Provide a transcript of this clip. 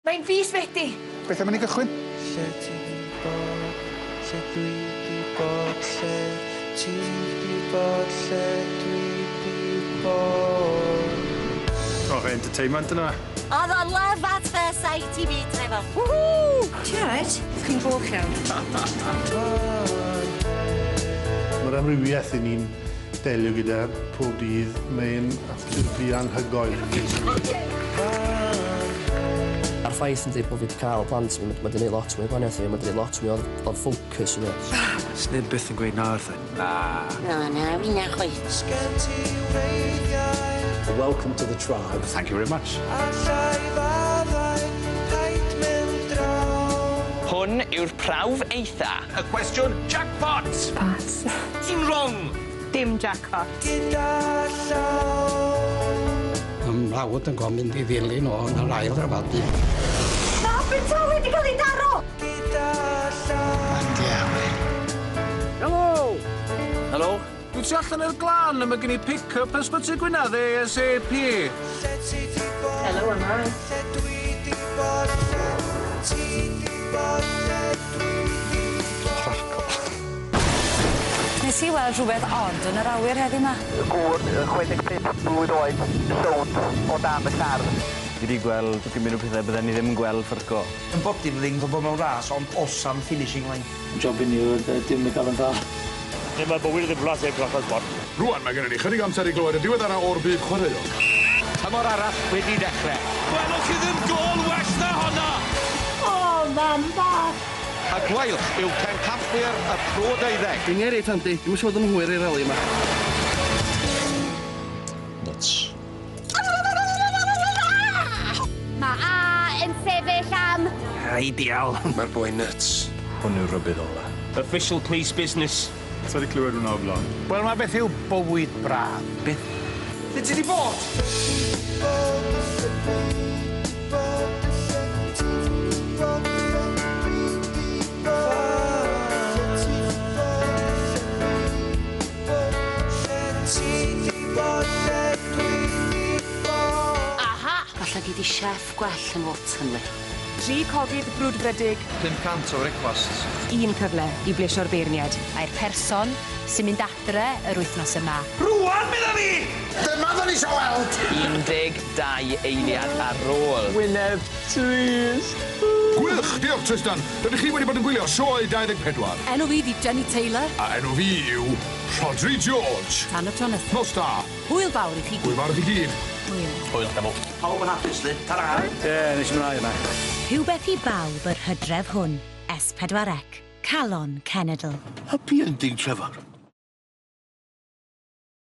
Mae'n fis Medi. Beth am i ni gychwyn? Lle ti 'di bod, lle dwi 'di bod, lle ti 'di bod, lle dwi 'di bod. O, fe entertainment yna. Oedd o'n love at first sight i fi, Trevor. Woohoo! Ti alright? Chi'n goch iawn. Mae'r amrywiaeth i ni'n delio gyda pob dydd, mae'n absolutely anhygoel. A'r ffaith yn dweud bod fi wedi cael plant, mae wedi gwneud lot mwy o gwahaniaeth i fi, mae wedi gwneud lot mwy o'r ffocws yna. Sneb byth yn gweud na wrtha. Na. Na, na, finna chwaith. Sgen ti wreiddiau Welcome to the tribe. Thank you very much. Alla i faddau, paid mynd draw. Hwn yw'r prawf eitha. Y cwestiwn jackpot! Pass. Ti'n wrong! Dim jackpot. Gyda llaw. Mrawd yn gofyn mynd i ddilyn o yn yr ail ryfel byd. Mae Abertawe wedi cael ei daro! Gyda llaw. Helo! Helo? Dwi tu allan i'r glan a mae gen i pick-up Ysbyty Gwynedd ASAP. Lle ti 'di bod, Hello, I'm I. lle dwi 'di bod, lle ti 'di bod, lle dwi 'di bod. Nes i weld rhywbeth od yn yr awyr heddi 'ma. Gŵr 65 blwydd oed, sownd o dan y car. Fi 'di gweld gymaint o pethe bydden ni ddim yn gweld ffyrco. Yn bob dim ddim bod mewn ras, ond oes 'am finishing line. Job i ni yw dim i gael yn dda. Mae bywyd ddim blas heb graffas bot. Rwan mae gennym ni chydig amser i glywed y diweddara o'r byd chwaraeon. Tymor arall wedi dechrau. Gwelwch chi ddim gôl well na honna! O, mam bach! Y Gweilch yw pencampwyr y Pro 12. Dwi'n reit handi, dwi'n siŵr bod yn hwyr i'r rali yma. Nuts. Mae A yn sefyll am... Ideal. Mae'r boi nuts. Hwn yw'r rybudd ola. Official police business. Sa di clywed hwnna o blaen. Wel, mae beth yw bywyd braf. Beth? Lle ti 'di bod? Bod, lle dwi 'di bod, lle ti 'di bod, lle dwi 'di bod. Lle ti 'di bod, lle dwi 'di bod, lle ti 'di bod, lle dwi 'di bod. Aha! Falle gei di chef gwell yn Watson, li. Tri cogydd brwdfrydig. 500 o requests. Un cyfle i blesio'r beirniad. A'r person sy'n mynd adre yr wythnos yma. Rwan, medda fi! Dyma ddyn ni eisiau weld! 12 eiliad ar ôl. Wyneb trist. Gwych, diolch Tristan. Rydych chi wedi bod yn gwylio sioe 24. Enw fi di Jenny Taylor. A enw fi yw Rhodri George. Tan y tro nesaf. Nos da. Hwyl fawr i chi. Hwyl fawr i chi gyd. Hwyl. Hwyl, Dafo. Pawb yn hapus, li. Ta-ra! Ie, nes i mwynhau yma. Rhywbeth i bawb yr hydref hwn. S4C. Calon Cenedl. Happy ending, Trevor.